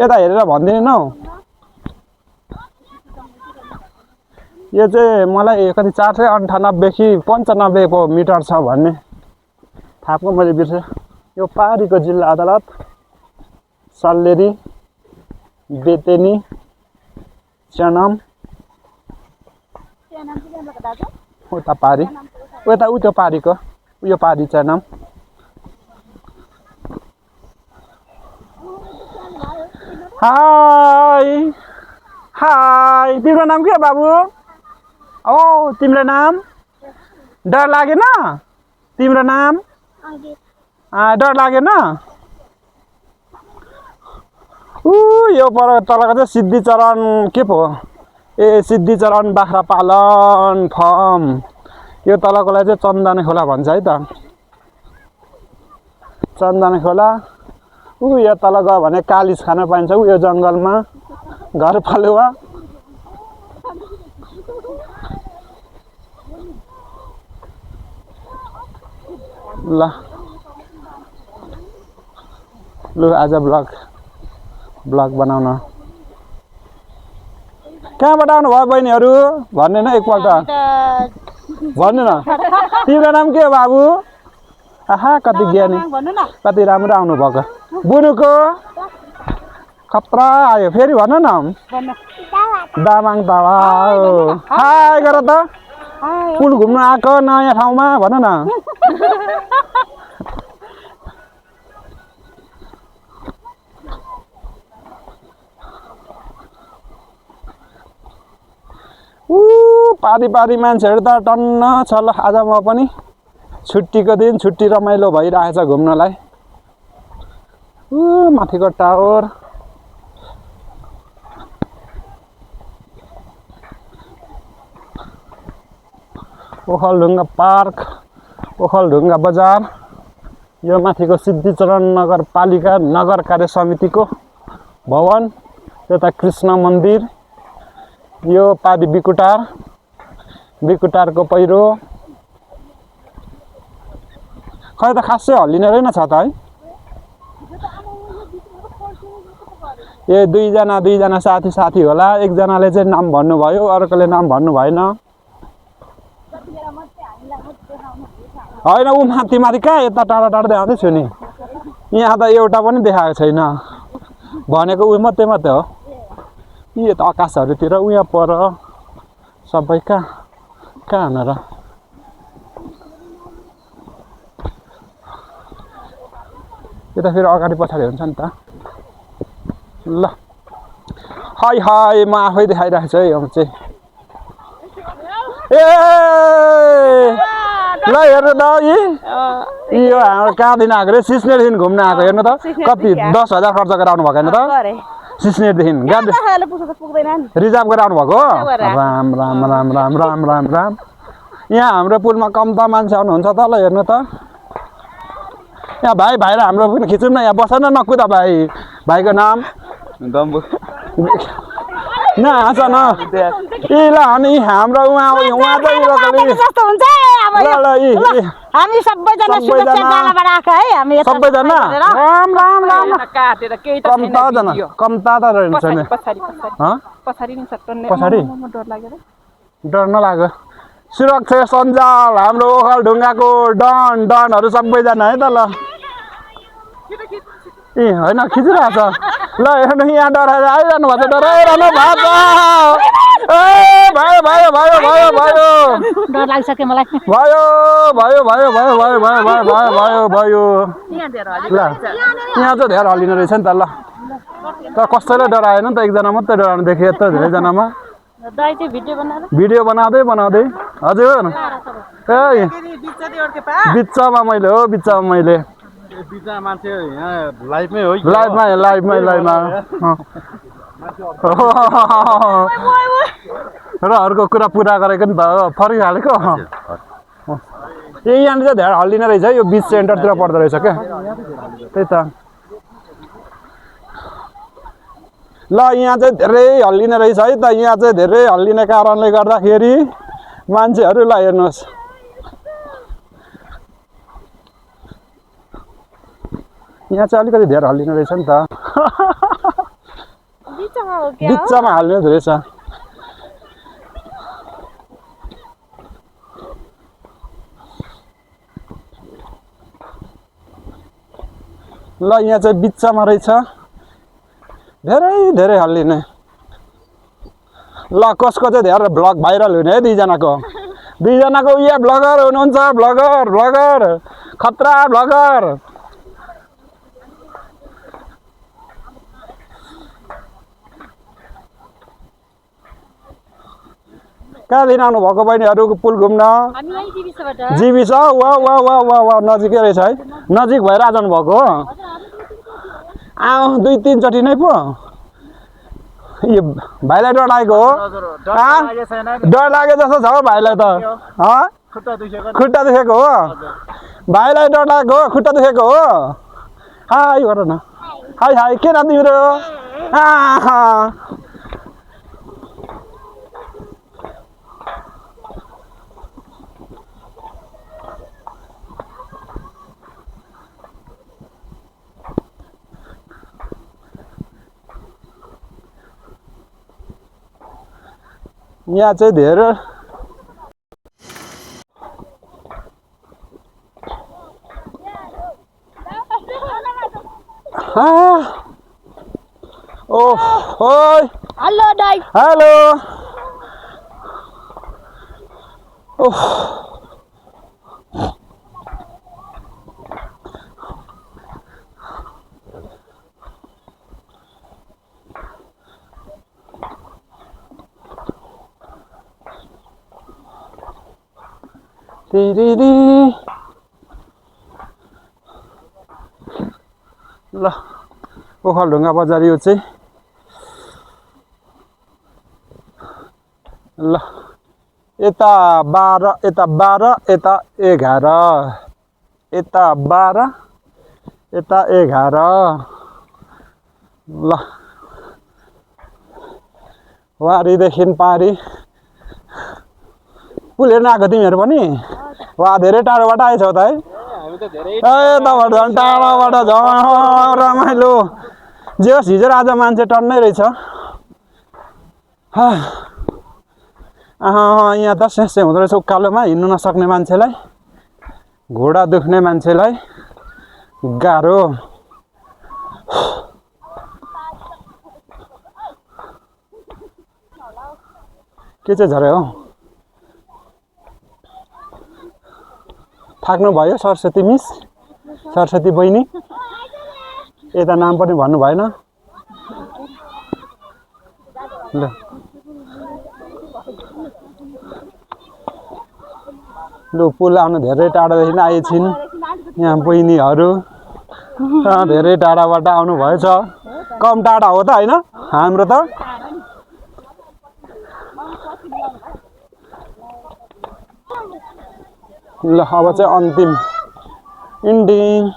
यता हेरेर भनिदिनु न हौ यो चाहिँ मलाई कति 498 कि 95 को मिटर छ भन्ने थाहा पाएको मैले बिर्सेँ यो पहाडीको जिल्ला अदालत सल्लेरी बेतेनी च्यानाम उता पहाडी उता उ त्यो पहाडीको यो पहाडी च्यानाम हाय हाय तिम्रो नाम के हो बाबु ओ तिम्रो नाम डर लागेन तिम्रो नाम डर लागेन यो पर तलको चाहिँ सिद्धिचरण के पो ए सिद्धिचरण बाख्रा पालन फर्म यो तलकोलाई चाहिँ चन्दने खोला भन्छ है त चन्दने खोला यो तल गयो भने कालिज खान पाइन्छ यो जङ्गलमा घर फलुवा ल लु आज ब्लग बनाउन कहाँबाट आउनु भयो बहिनीहरू भन्ने न एकपल्ट भन्नु न तिम्रो नाम के हो बाबु आहा कति ज्ञानी कति राम्रो आउनु भएको बुनुको खतरा आयो फेरि भन्नु न दामाङ तावा हाय गर त कुन घुम्न आएको नयाँ ठाउँमा भन्नु न पारी मान्छेहरू त टन्न छ ल आज म पनि छुट्टीको दिन छुट्टी रमाइलो भइरहेछ घुम्नलाई माथिको टावर ओखलढुङ्गा पार्क ओखलढुङ्गा बजार यो माथिको सिद्धिचरण नगरपालिका नगर कार्य समितिको भवन त्यता कृष्ण मन्दिर यो पादी बिकुटारको पहिरो खै त खासै हल्लिने रहेन छ त है ए दुईजना साथी होला एकजनाले चाहिँ नाम भन्नुभयो अर्कोले नाम भन्नु भएन होइन ऊ माथि कहाँ यता टाढा देखाउँदैछु नि यहाँ त एउटा पनि देखाएको छैन भनेको ऊ मात्रै हो यो त आकाशहरूतिर ऊ यहाँ पर सबै कहाँ हुन र यो त फेरि अगाडि पछाडि हुन्छ नि त ल हाय हाय म आफै देखाइरहेको छु है अब चाहिँ ए ल हेर्नु त यो हाम्रो कहाँदेखि आएको रे सिस्नेरदेखि घुम्न आएको हेर्नु त कति 10,000 खर्च गरेर आउनु भएको होइन त सिस्नेरदेखि गाडी रिजर्भ गरेर आउनु भएको राम राम राम राम राम राम राम यहाँ हाम्रो पुलमा कम त मान्छे आउनुहुन्छ त ल हेर्नु त यहाँ भाइ र हाम्रो पनि खिचौँ न यहाँ बस न नकुदा भाइको नाम दम्बु न हाँस न ए ल अनि हाम्रो उहाँ चाहिँ हामी सबैजना सुरक्षाबाट आएको है हामी सबैजना राम राम राम कम्ता त रहन्छ नि पछाडि डर नलाग्यो सुरक्षा सञ्जाल हाम्रो ओखलढुङ्गाको डनहरू सबैजना है त ल ए होइन खिचिरहेछ ल हेर्नु यहाँ डराएर आइरहनु भएको डराइरहनु भएको डर लागिसक्यो मलाई भयो ल यहाँ चाहिँ धेरै हल्लिने रहेछ नि त ल तर कसैले डराएन नि त एकजना मात्रै डराउनु देखेँ यत्रो धेरैजनामा भिडियो बनाउँदै हजुर ए बिचमा मैले लाइभमा र अरूको कुरा पुरा गरेको नि त फर्किहालेको यहाँनिर चाहिँ धेरै हल्लिने रहेछ यो बिच सेन्टरतिर पर्दो रहेछ क्या त्यही त ल यहाँ चाहिँ धेरै हल्लिने रहेछ है त यहाँ चाहिँ धेरै हल्लिने कारणले गर्दाखेरि मान्छेहरू ल हेर्नुहोस् यहाँ चाहिँ अलिकति धेरै हल्लिने रहेछ नि त बिचमा हाल्ने रहेछ ल यहाँ चाहिँ बिचमा रहेछ धेरै धेरै हाल्ने ल कसको चाहिँ धेरै भ्लग भाइरल हुने है दुईजनाको उयो भ्लगर हुनुहुन्छ भ्लगर खतरा भ्लगर कहाँदेखि आउनु भएको बहिनीहरू पुल घुम्न जीवी छ वा वा वा वा वा नजिकै रहेछ है नजिक भएर जानु भएको हो दुई तीनचोटि नै पो यो भाइलाई डर लागेको हो डर लागे जस्तो छ हौ भाइलाई त खुट्टा दुखेको हो भाइलाई डर लागेको हो खुट्टा दुखेको हो हाई गर न हाई हाई के नाति मेरो यहाँ चाहिँ धेरै हेलो दाइ हेलो ल ओखलढुङ्गा बजार यो चाहिँ ल यता 12 यता 11 यता 11 ल वारीदेखि पारी पुल हेर्न आएको तिमीहरू पनि वा धेरै टाढोबाट आएछौ त है तपाईहरु झन् टाढोबाट झन् रमाइलो जे होस् हिजो आज मान्छे टन्नै रहेछ यहाँ त सेसे हुँदो रहेछ उकालोमा हिँड्नु नसक्ने मान्छेलाई घोडा दुख्ने मान्छेलाई गाह्रो के चाहिँ झऱ्यो हो थाक्नु भयो सरस्वती मिस सरस्वती बहिनी यता नाम पनि भन्नु भएन ल लु पुल आउनु धेरै टाढादेखि आएछिन् यहाँ बहिनीहरू धेरै टाढाबाट आउनु भएछ कम टाढा हो त हैन हाम्रो त ल अब चाहिँ अन्तिम इन्डिङ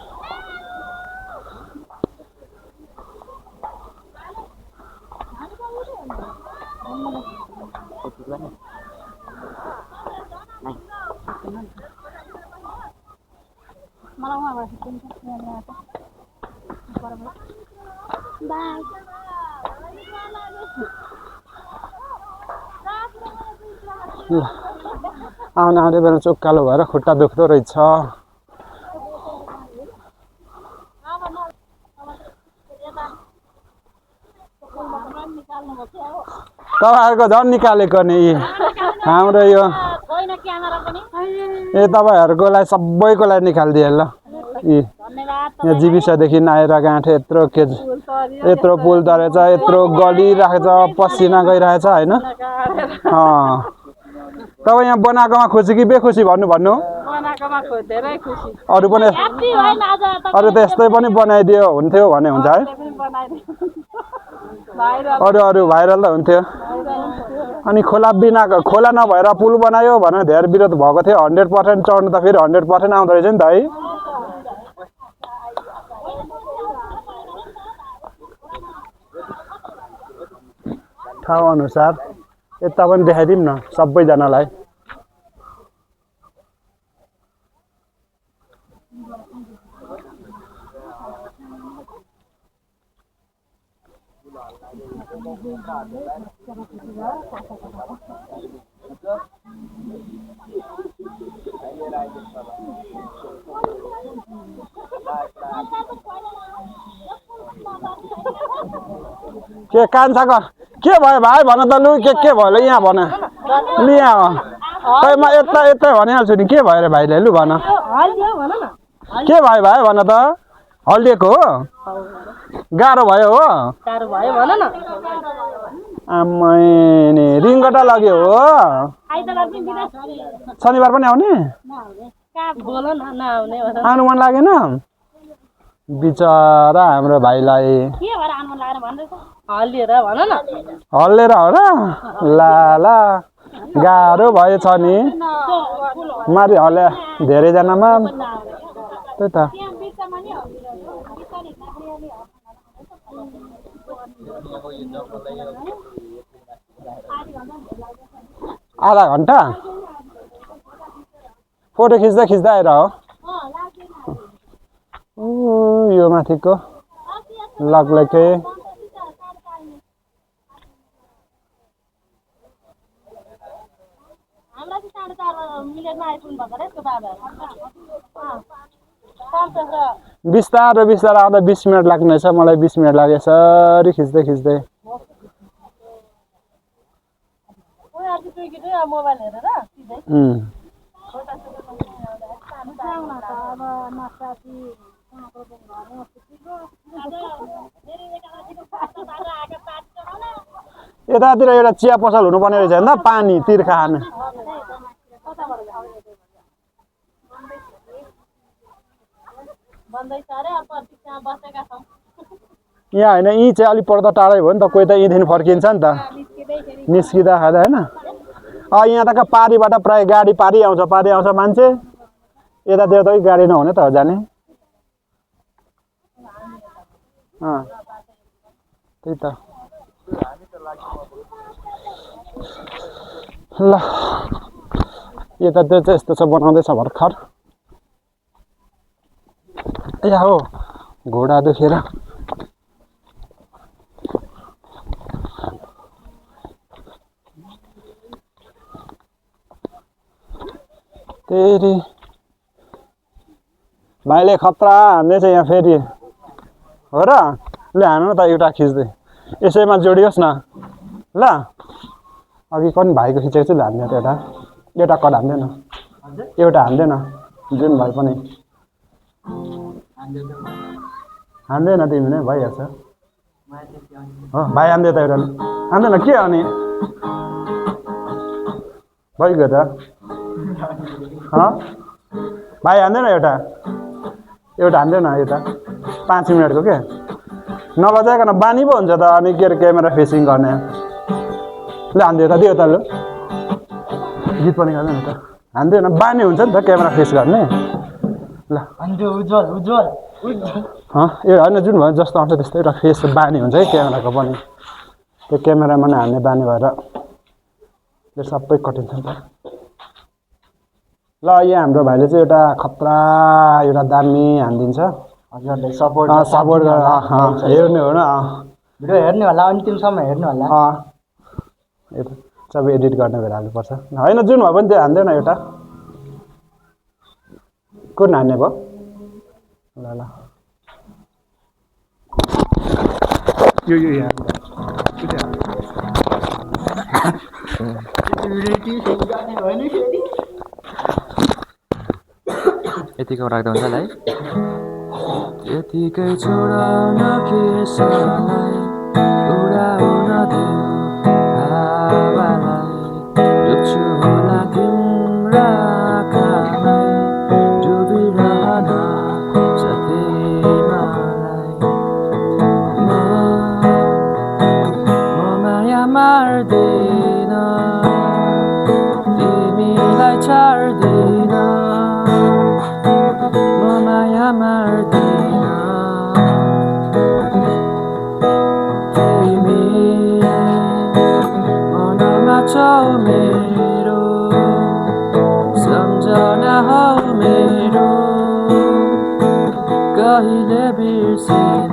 आउने आउने बेला चाहिँ उकालो भएर खुट्टा दुख्दो रहेछ तपाईहरुको झन् निकालेको नि हाम्रो यो ए तपाईहरुको लागि सबैको लागि निकालिदिए ल यहाँ जीविसदेखि आएर गाँठे यत्रो पुल तरेछ यत्रो गली राखेछ पसिना गइरहेछ हैन तपाईँ यहाँ बनाएकोमा खुसी कि बेखुसी भन्नु अरू पनि अरू त यस्तै पनि बनाइदियो हुन्थ्यो भने हुन्छ है अरू भाइरल त हुन्थ्यो अनि खोला नभएर पुल बनायो भनेर धेरै विरोध भएको थियो 100% चढ्नु त फेरि 100% आउँदो रहेछ नि त है ठाउँ अनुसार यता पनि देखाइदिउँ न सबैजनालाई के कान्छाको के भयो भाइ भन त लु के भयो ल यहाँ भन लु यहाँ खै म यता यतै भनिहाल्छु नि के भयो रे भाइले लु भन के भयो भाइ भन त हल्लिएको हो गाह्रो भयो हो आमै रिङ्गटा लाग्यो हो शनिबार पनि आउने आउनु मन लागेन बिचरा हाम्रो भाइलाई हल्लिएर हो र ला गाह्रो भएछ नि मारि हल्ल्या धेरैजनामा त्यही त आधा घन्टा फोटो खिच्दा आएर हो यो माथिको लगलेकै बिस्तारो आउँदा 20 मिनट लाग्नेछ मलाई 20 मिनट लाग्यो यसरी खिच्दै यतातिर एउटा चिया पसल हुनुपर्ने रहेछ नि त पानी तिर्खा खानु यहाँ होइन यहीँ चाहिँ अलिक पर्दा टाढै भयो नि त कोही त यहीँदेखि फर्किन्छ नि त निस्किँदा खाँदा होइन यहाँ त पारीबाट प्राय गाडी पारी आउँछ मान्छे यतातिर त गाडी नहुने त हो जाने त्यही त ल यतातिर चाहिँ यस्तो छ बनाउँदैछ भर्खर या हो घोडा दुखेर तेरी भाइले खतरा हान्दैछ यहाँ फेरि हो र ल हान्नु न त एउटा खिच्दै यसैमा जोडियोस् न ल अघि पनि भाइको खिचेको छु ल हान्दैन त एउटा कट हान्दैन एउटा हान्दैन जुन भाइ पनि हान्दैन तिमी नै भइहाल्छ हो भाइ हान्दै त एउटा हान्दैन के अनि भइगयो त भाइ हान्दैन एउटा हान्दैन एउटा 5 मिनटको के नलजाइकन बानी पो हुन्छ त अनि के अरे क्यामेरा फेसिङ गर्ने ल हान्दियो त दियो त लु गीत पनि गर्दैन त हान्दैन बानी हुन्छ नि त क्यामेरा फेस गर्ने ल उज्जवल ए होइन जुन भयो जस्तो आउँछ त्यस्तो एउटा फेस बानी हुन्छ है क्यामेराको पनि त्यो क्यामेरामा नै हान्ने बानी भएर यो सबै कटिन्छ नि त ल यहाँ हाम्रो भाइले चाहिँ एउटा खतरा एउटा दामी हानिदिन्छ सपोर्ट हेर्ने हो न भिडियो हेर्ने होला अन्तिमसम्म हेर्नु होला सबै एडिट गर्ने भएर हाल्नुपर्छ होइन जुन भयो पनि त्यो हान्दैन एउटा कुन हान्ने भयो ल यो यहाँ यतिको राख्दा हुन्छ है यतिकै छोडाउन केसलाई उडाउन देऊ हावालाई लुच्छु होला तिम्रा आँखामै डुबिरहन जति मलाई म माया मार्दिन तिमीलाई छाड्दिन माया मार्दिन तिमी मनमा छौ मेरो सम्झना हौ मेरो कहिले बिर्सिन